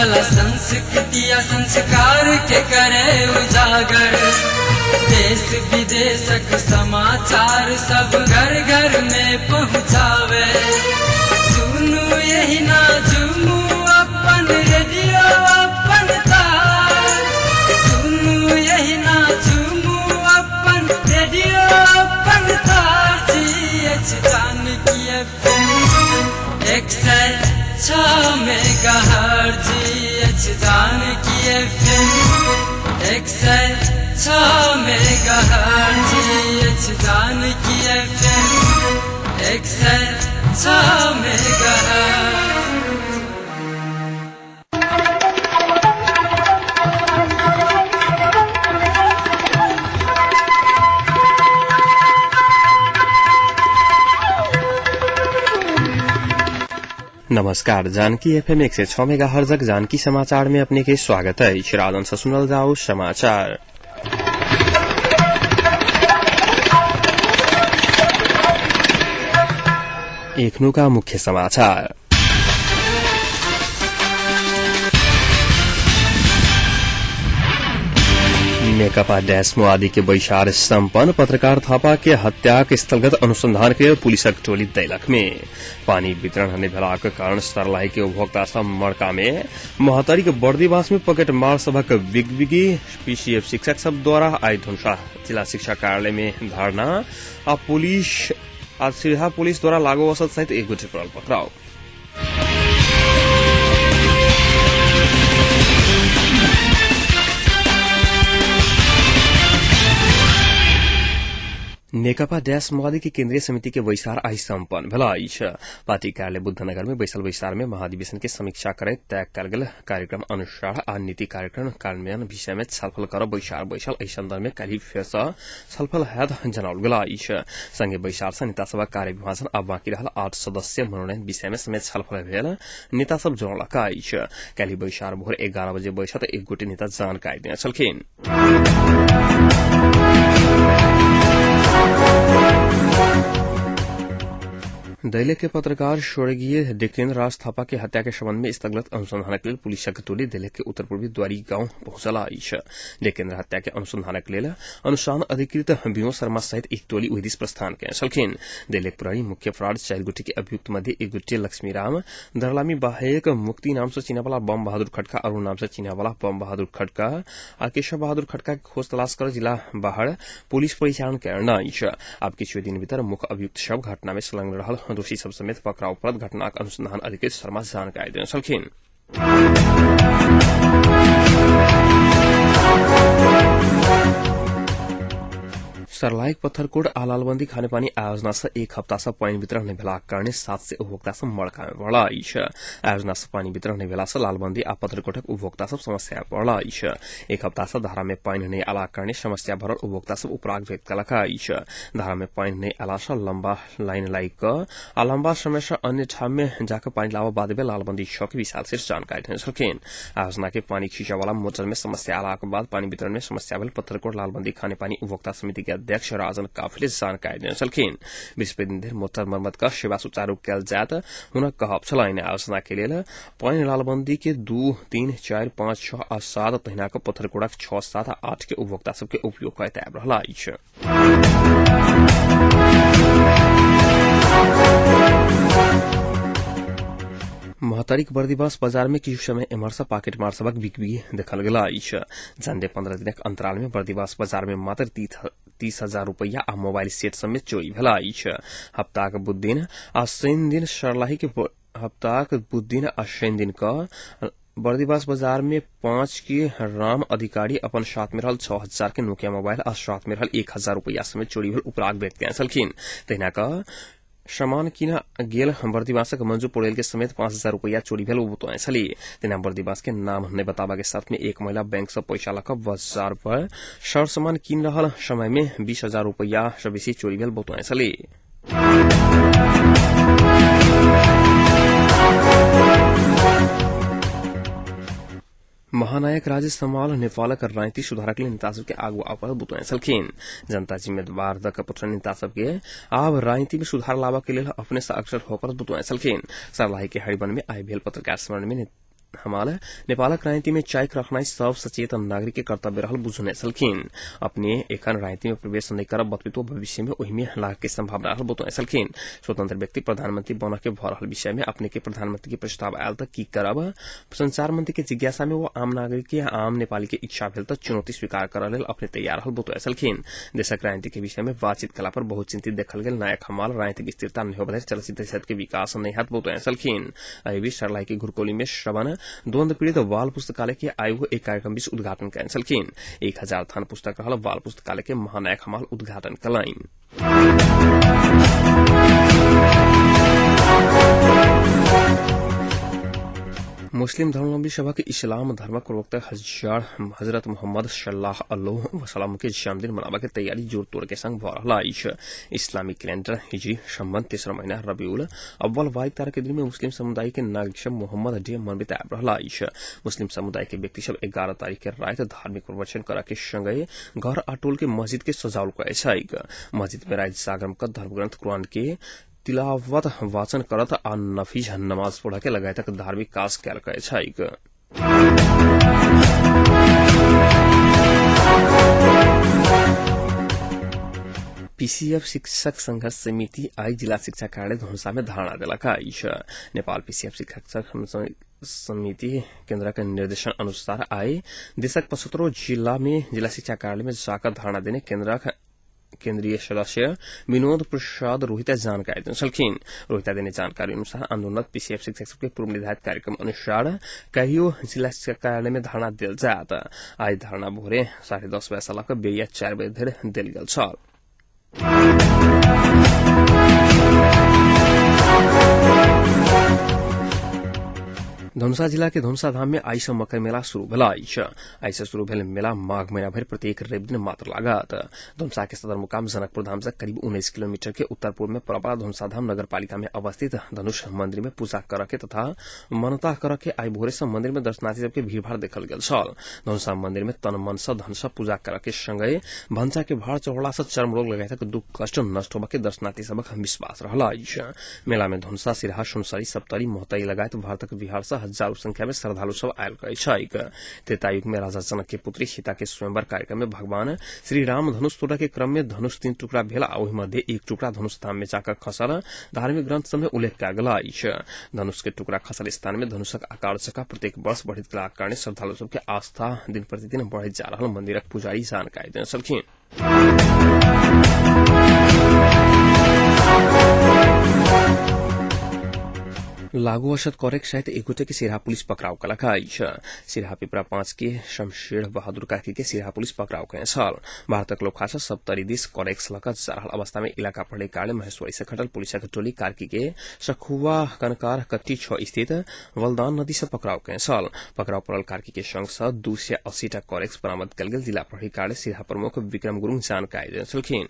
कला संस्कृति आ संस्कार के करे उजागर। देश विदेशक समाचार सब घर घर में पहुँचावे। सुनू यही ना झूमू अपन रेडियो अपन तार। सुनू यही ना झूमू अपन रेडियो अपन तार। जी Janaki FM 106 megahertz. Janaki FM 106 megahertz. Janaki FM 106 megahertz. नमस्कार, Janaki FM 106 megahertz Janaki समाचार में अपने के स्वागत अछि। राजन से सुनल जाओ समाचार। एखनुका मुख्य समाचार। नेकपा डैस्मो आदि के बैसार सम्पन्न। पत्रकार थापा के हत्याक स्थलगत अनुसंधान के पुलिसक टोली दैलख में। पानी वितरण नहि भेलाक कारण सर्लाही के उपभोक्ता सब मड़का में। महोत्तरी के बर्दीवास में पॉकेट मार सभक बिगबिगी। पीसीएफ शिक्षक सब द्वारा आई धनुषा जिला शिक्षा कार्यालय में धरना आ पुलिस आ सिरहा पुलिस द्वारा लागू औसत सहित एक गोटे पर पकड़ाव। नेकपा डैश माओवादी के केन्द्रीय समिति के बैसार आई सम्पन्न भेल अछि। पार्टी कार्यालय बुद्धनगर में बैसल बैसार में महाधिवेशन के समीक्षा करैत तय कयल गेल कार्यक्रम अनुसार आ नीति कार्यक्रम कार्यान्वयन विषय में छलफल कर बैसार बैसल। एहि संदर्भ में काल्हि फेर सँ छलफल हैत जनाओल गेल अछि। संगे बैसार सँ नेता सभक कार्य विभाजन आ बाँकी रहल 8 सदस्य मनोनयन विषय में समेत छलफल भेल नेता सब जनौलक अछि। काल्हि बैसार भोर 11 बजे बैसत एक गोटे नेता जानकारी देने छलखिन। दैलेख के पत्रकार स्वर्गीय डिकेन्द्र राज थापा के हत्या के संबंध में स्थगत अनुसंधानक लेल पुलिसक टोली दैलेख के उत्तर पूर्वी द्वारी गांव पहुंचल अछि। डिकेन्द्र हत्या के अनुसंधानक लेल अनुसंधान अधिकृत विनोद शर्मा सहित एक टोली ओहि दिस प्रस्थान केने छलखिन। दैलेख प्रहरी मुख्य अपराध 4 गोटे के अभियुक्त मध्य एक गोटे लक्ष्मीराम दरलामी बाहेक मुक्ति नाम से चिन्हवाला बम बहादुर खड़का, अरुण नाम से चिन्हवाला बम बहादुर खड़का आ केशव बहादुर खड़का के खोज तलाश कर जिला बाहर पुलिस परिचालन करना अछि। आब किछु दिन भीतर मुख्य अभियुक्त सब घटना में संलग्न रहल दोषी सब समेत पकड़ाव पड़त घटनाक अनुसंधान अधिकृत शर्मा जानकारी देने छलखिन। सरलाहीक पत्थरकोट आ लालबंदी खानेपानी आयोजना से एक हप्ता से पानि वितरण नहि भेलाक कारणे 700 उपभोक्ता सब मड़का में पड़ल अछि। आयोजना से पानि वितरण नहि भेला से लालबंदी आ पत्थरकोटक उपभोक्ता सब समस्या में पड़ल अछि। एक हप्ता से धारा में पानि नहि आलाक कारणे समस्या भरल उपभोक्ता सब उपराग व्यक्त कलक अछि। धारा में पानि नहि आला से लंबा लाइन लागि कऽ आ लंबा समय से अन्य ठाम में जाकर पानि लाबऽ बाद में लालबंदी 6 के विशाल से जानकारी देने छलखिन। आयोजना के पानी खींचा वाला मोटर में समस्या आलाक बाद पानी वितरण में समस्या भेल पत्थरकोट लालबंदी खानेपानी उपभोक्ता समिति के अध्यक्ष राजन काफले जानकारी देने छलखिन। 20 दिन धरि मोटर मरम्मत कऽ सेवा सुचारू कयल जायत हुनक कहब छलनि। आयोजना के लेल पानि लालबंदी के 2, 3, 4, 5, 6 आ 7 तहिना कऽ पत्थरकोटक 6, 7 आ 8 के उपभोक्ता सबके उपयोग करैत आबि रहल अछि। महोत्तरीक बर्दिवास बाजार में किछु समय एम्हर सँ पाकेट मार सभक बिकबी देखल गेल अछि। झंडे 15 दिनक अंतराल में बर्दिवास बाजार में मात्र 30,000 रुपया आ मोबाइल सेट समेत चोरी भेल अछि। हप्ताक बुध दिन आ शनि दिन सर्लाही के हप्ताक बुध दिन आ शनि दिन क बर्दिवास बाजार में 5 के राम अधिकारी अपन साथ में रहल 6,000 के नोकिया मोबाइल आ साथ में रहल 1,000 रुपया समेत चोरी भेल उपराग व्यक्त केने छलखिन। तहिना क सामान किन गेल बर्दिवासक मंजू पौडेल के समेत 5,000 रुपया चोरी भेल बतौने छली। तहिना बर्दिवास के नाम नहि बताबा के साथ में एक महिला बैंक से पैसा लऽ कऽ बाजार पर सर सामान किन रहल समय में 20,000 रुपया से बेसी चोरी भेल बतौने छली। महानायक राजेश हमाल नेपालक राजनीति सुधारक लेल नेता सबके आगू आबऽ बतौने छलखिन। जनता जिम्मेदार दऽ कऽ पठौने नेता सबके आब राजनीति में सुधार लाबऽ के लेल अपने से अग्रसर होकर बतौने छलखिन। सर्लाही के हरिवन में आइ भेल पत्रकार सम्मेलन में हमाल नेपालक राजनीति में चाइक रखनाइ सब सचेत नागरिक के कर्तव्य रहल बुझने छलखिन। अपने एखन राजनीति में प्रवेश नहि करब बतबितो भविष्य में ओहि में लाग के संभावना रहल बतौने छलखिन। स्वतंत्र व्यक्ति प्रधानमंत्री बनऽ के भऽ रहल विषय में अपने के प्रधानमंत्री के प्रस्ताव आयल तऽ की करब, संचार मंत्री के जिज्ञासा में वो आम नागरिक के आम नेपाली के इच्छा भेल तऽ चुनौती स्वीकार करऽ लेल अपने तैयार रहल बतौने छलखिन। देशक राजनीति के विषय में बातचीत कला पर बहुत चिंतित देखल गेल नायक हमाल राजनीतिक स्थिरता नहि होबय चलचित्र क्षेत्र के विकास नहि हैत बतौने छलखिन। एहि बीच सर्लाही के घुरकोली में श्रवण द्वंद पीड़ित बाल पुस्तकालय के आयोग एक कार्यक्रम बीच उद्घाटन कयने छलखिन। 1000 थान पुस्तक रहल बाल पुस्तकालय के महानायक हमाल उद्घाटन कयलनि। मुस्लिम धर्मावलंबी सभक इस्लाम धर्मक प्रवक्ता हजरत मोहम्मद सल्लल्लाहु अलैहि वसल्लम के जन्मदिन मनाबय के तैयारी जोर तोड़ के संग भऽ रहल अछि। इस्लामिक कैलेंडर हिजरी संबंध तेसर महीना रबीउल अव्वल 22 तारीख के दिन में मुस्लिम समुदाय के नागरिक सब मोहम्मद डे मनबैत आबि रहल अछि। मुस्लिम समुदाय के व्यक्ति सब 11 तारीख के राति धार्मिक प्रवचन करऽ के संगे घर आ टोल के मस्जिद के सजाओल करैत छैक। मस्जिद में राति जागरण कऽ धर्मग्रंथ कुरान के तिलावत वाचन करत आ नफीज नमाज पढ़ के लगायतक धार्मिक काज कयल करैत छैक। पीसीएफ शिक्षक संघर्ष समिति आई जिला शिक्षा कार्यालय धनुषा में धरना देलक अछि। नेपाल पीसीएफ शिक्षक समिति केन्द्रक निर्देशन अनुसार आई देशक 75 जिला में जिला शिक्षा कार्यालय में जाकर धरना देने केन्द्रक केन्द्रीय सदस्य विनोद प्रसाद रोहिता जानकारी देने छलखिन। रोहिता देने जानकारी अनुसार आंदोलनरत पीसीएफ शिक्षक सबके पूर्व निर्धारित कार्यक्रम अनुसार कहियो जिला शिक्षा कार्यालय में धरना देल जायत। आई धरना भोरे 10:30 बजे से लऽ बेरिया 4 बजे धरि देल गेल छल। धनुषा जिला के धनुषा धाम में आई से मकर मेला शुरू भेल अछि। आई से शुरू भेल मेला माघ महीना भरि प्रत्येक रवि दिन मात्र लागत। धनुषा के सदरमुकाम जनकपुर धाम से करीब 19 किलोमीटर के उत्तर पूर्व में पड़बला धनुषा धाम नगरपालिका में अवस्थित धनुष मंदिर में पूजा करऽ के तथा मनता करऽ के आई भोरे से मंदिर में दर्शनार्थी सबके भीड़भाड़ देखल गेल छल। धनुषा मंदिर में तन मन से धन से पूजा करऽ के संगे भनसा के भाड़ चढ़ला से चर्म रोग लगायतक दुख कष्ट नष्ट होबऽ के दर्शनार्थी सबक विश्वास रहल अछि। मेला में धनुषा, सिरहा, सुनसरी, सप्तरी, मोहतई लगायत भारतक बिहार से हजारों संख्या में श्रद्धालु सब आयल करे छैक। त्रेतायुग में राजा जनक के पुत्री सीता के स्वयंवर कार्यक्रम में भगवान श्री राम धनुष तोड़ऽ के क्रम में धनुष 3 टुकड़ा भेल आ ओहि मध्य 1 टुकड़ा धनुष धाम में जाकर खसल धार्मिक ग्रंथ सब में उल्लेख कयल गेल अछि। धनुष के टुकड़ा खसल स्थान में धनुषक आकार जकाँ प्रत्येक वर्ष बढ़ैत गेलाक कारणे श्रद्धालु सबके आस्था दिन प्रतिदिन बढ़ैत जा रहल मंदिरक पुजारी जानकारी देने छलखिन। लागू औषध करेक सहित एक गोटे के सिरहा पुलिस पकड़ाव कलक अछि। सिरहा पिपरा 5 के शमशेर बहादुर कार्की के सिरहा पुलिस पकड़ाव कयने छल। भारतक लोखा से सप्तरी दिस करेक्स लऽ कऽ जा रहल अवस्था में इलाका प्रहरी कार्यालय महेश्वरी से खटल पुलिसक टोली कार्की के सखुआ कनकार कट्टी 6 स्थित बलदान नदी से पकड़ाव कयने छल। पकड़ाव पड़ल कार्की के संग से 280 टा करेक्स बरामद कयल गेल जिला प्रहरी कार्यालय सिरहा प्रमुख विक्रम गुरूङ जानकारी देने छलखिन।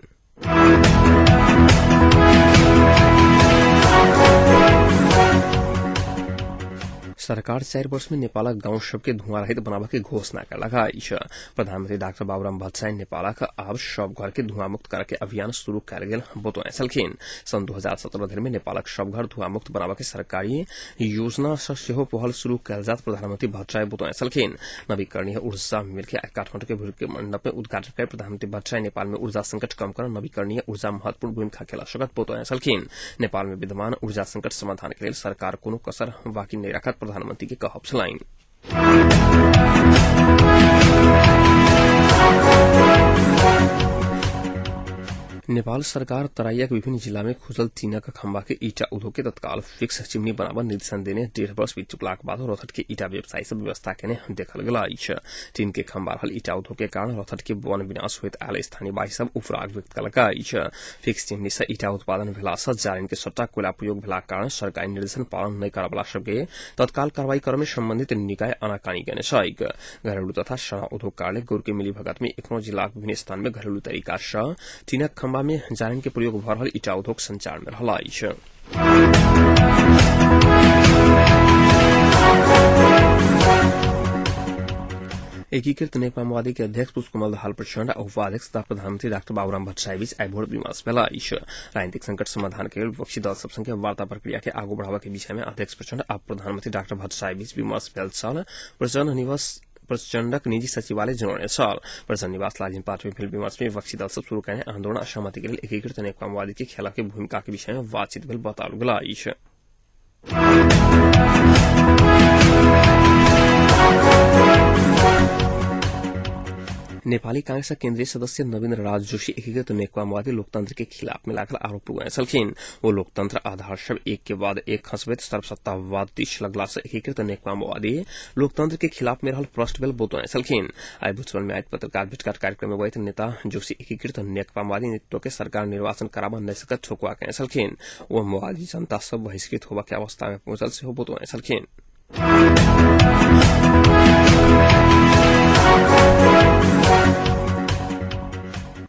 सरकार 4 वर्ष में नेपालक गांव सबके धुआं रहित बनाबऽ के घोषणा कयलक अछि। प्रधानमंत्री डाक्टर बाबूराम भट्टराई नेपालक आब सब घर के धुआं मुक्त करऽ के अभियान शुरू कयल गेल बतौने छलखिन। सन् 2017 धरि में नेपालक सब घर धुआं मुक्त बनाबऽ के सरकारी योजना सँ सेहो पहल शुरू कयल जायत प्रधानमंत्री भट्टराई बतौने छलखिन। नवीकरणीय ऊर्जा मिल के काठमांडू के भूमि मंडप में उद्घाटन कर प्रधानमंत्री भट्टराई नेपाल में ऊर्जा संकट कम कर नवीकरणीय ऊर्जा महत्वपूर्ण भूमिका खेल सकत बतौने छलखिन। नेपाल में विद्यमान ऊर्जा संकट समाधान के लेल सरकार कोनो कसर बाकी नहि राखत प्रधानमंत्री के कहब छलनि। नेपाल सरकार तराईक विभिन्न जिला में खुजल टीनक खम्बा के ईटा उद्योग के तत्काल फिक्स चिमनी बनाबऽ निर्देशन देने 1.5 वर्ष बीत चुकलाक बाद रौतहट के ईटा व्यवसायी सब व्यवस्था केने देखल गेल अछि। टीन के खम्बा रहल ईटा उद्योग के कारण रौतहट के वन विनाश होइत आयल स्थानीयवासी सब उपराग व्यक्त कलक अछि। फिक्स चिमनी से ईटा उत्पादन भेला से जारनि के सट्टा कोयला प्रयोग भेलाक कारण सरकारी निर्देशन पालन नहि करऽ बला सबके तत्काल कार्रवाई करऽ में संबंधित निकाय आनाकानी केने छैक। घरेलू तथा शराब उद्योग कार्यालय गौर के मिलीभगत में एखनो जिलाक विभिन्न स्थान में घरेलू तरीका सँ टीनक खम्बा में जारनि के प्रयोग भऽ रहल ईटा उद्योग संचार में रहल अछि। एकीकृत नेकपा माओवादी के अध्यक्ष पुष्पकमल दाहाल प्रचण्ड आ उपाध्यक्ष तथा प्रधानमंत्री डाक्टर बाबूराम भट्टराई बीच आइ भोर विमर्श भेल अछि। राजनीतिक संकट समाधान के लेल विपक्षी दल सब संगे वार्ता प्रक्रिया के आगू बढ़ाबय के विषय में अध्यक्ष प्रचण्ड आ प्रधानमंत्री डाक्टर भट्टराई बीच विमर्श भेल छल। प्रचण्डक निजी सचिवालय जनौने छल। प्रचण्ड निवास लाजिमपाट में भेल विमर्श में विपक्षी दल सब शुरू कयने आंदोलन आ सहमति के लेल एकीकृत नेकपा माओवादी के खेलऽ के भूमिका के विषय में बातचीत भेल बताओल गेल अछि। नेपाली कांग्रेसक केन्द्रीय सदस्य नवीन राज जोशी एकीकृत नेकपा माओवादी लोकतंत्र के खिलाफ में लागल आरोप लगौने छलखिन। ओ लोकतंत्र आधार सब एक के बाद एक खसबैत सर्वसत्तावाद दिश लगला से एकीकृत नेकपा माओवादी लोकतंत्र के खिलाफ में रहल प्रश्न भेल बतौने छलखिन। आइ भुजबल में आयोजित पत्रकार भेटघाट कार्यक्रम में बजैत नेता जोशी एकीकृत नेकपा माओवादी नेतृत्व के सरकार निर्वाचन कराबऽ नहि सकत ठोकुआ कयने छलखिन। ओ माओवादी जनता सब बहिष्कृत होबऽ के अवस्था में पहुंचल सेहो बतौने छलखिन।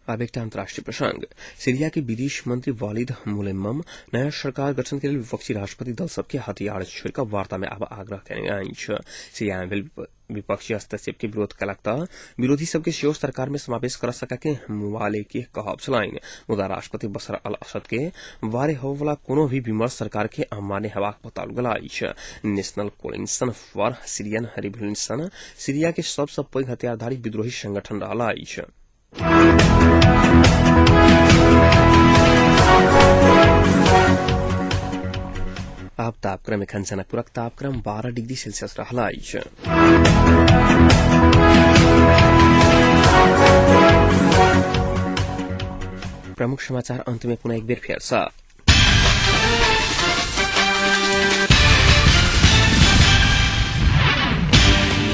आब एकटा अंतर्राष्ट्रीय प्रसंग। सीरिया के विदेश मंत्री वालिद मुलेम्मम नया सरकार गठन के लेल विपक्षी राष्ट्रपति दल सबके हथियार छोड़ि कऽ वार्ता में आब आग्रह कयने अछि। सीरिया में भेल विपक्षी हस्तक्षेप के विरोध कयलक तऽ विरोधी सबके सेहो सरकार में समावेश कर सके के मुवाले के कहब छलनि। मुदा राष्ट्रपति बशर अल असद के बारे होबयवला कोनो भी विमर्श सरकार के अमान्य हेबाक बताओल गेल अछि। National Coalition for Syrian Revolution Syria के सबसँ पैघ हथियारधारी विद्रोही संगठन रहल अछि। आब तापक्रम। एखन जनकपुरक तापक्रम 12 डिग्री सेल्सियस रहल अछि। प्रमुख समाचार अंत में पुनः एक बेर फेर सँ।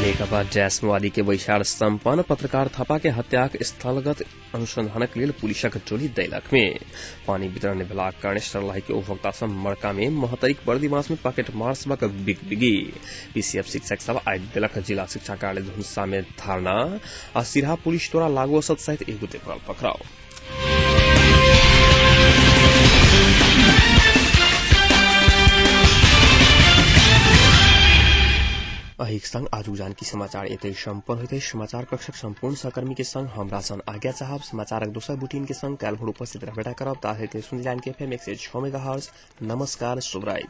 नेकपा जैसमवादी के बैसार सम्पन्न। पत्रकार थापा के हत्याक स्थलगत अनुसंधानक लेल पुलिसक टोली दैलक में। पानी वितरण भेलाक कारणे सर्लाही के उपभोक्ता सब मड़का में महतरीक बर्दिवास में पॉकेट मार सबक बिगबिगी। पीसीएफ शिक्षक सब आइ देलक जिला शिक्षा कार्यालय धुनसा में धारणा आ सिरहा पुलिस द्वारा लागू औषध सहित एक गोटे पकड़ाओ। एहिक संग आजुक जानकी समाचार एतै सम्पन्न होइत अछि। समाचार कक्षक सम्पूर्ण सहकर्मी के संग हम राजन आज्ञा चाहब। समाचारक दोसर बुलेटिन के संग काल्हि भोर उपस्थित रहबेटा करब। ताधरि सुनि जानकी एफएम 106 मेगाहर्ट्ज। नमस्कार, शुभ राति।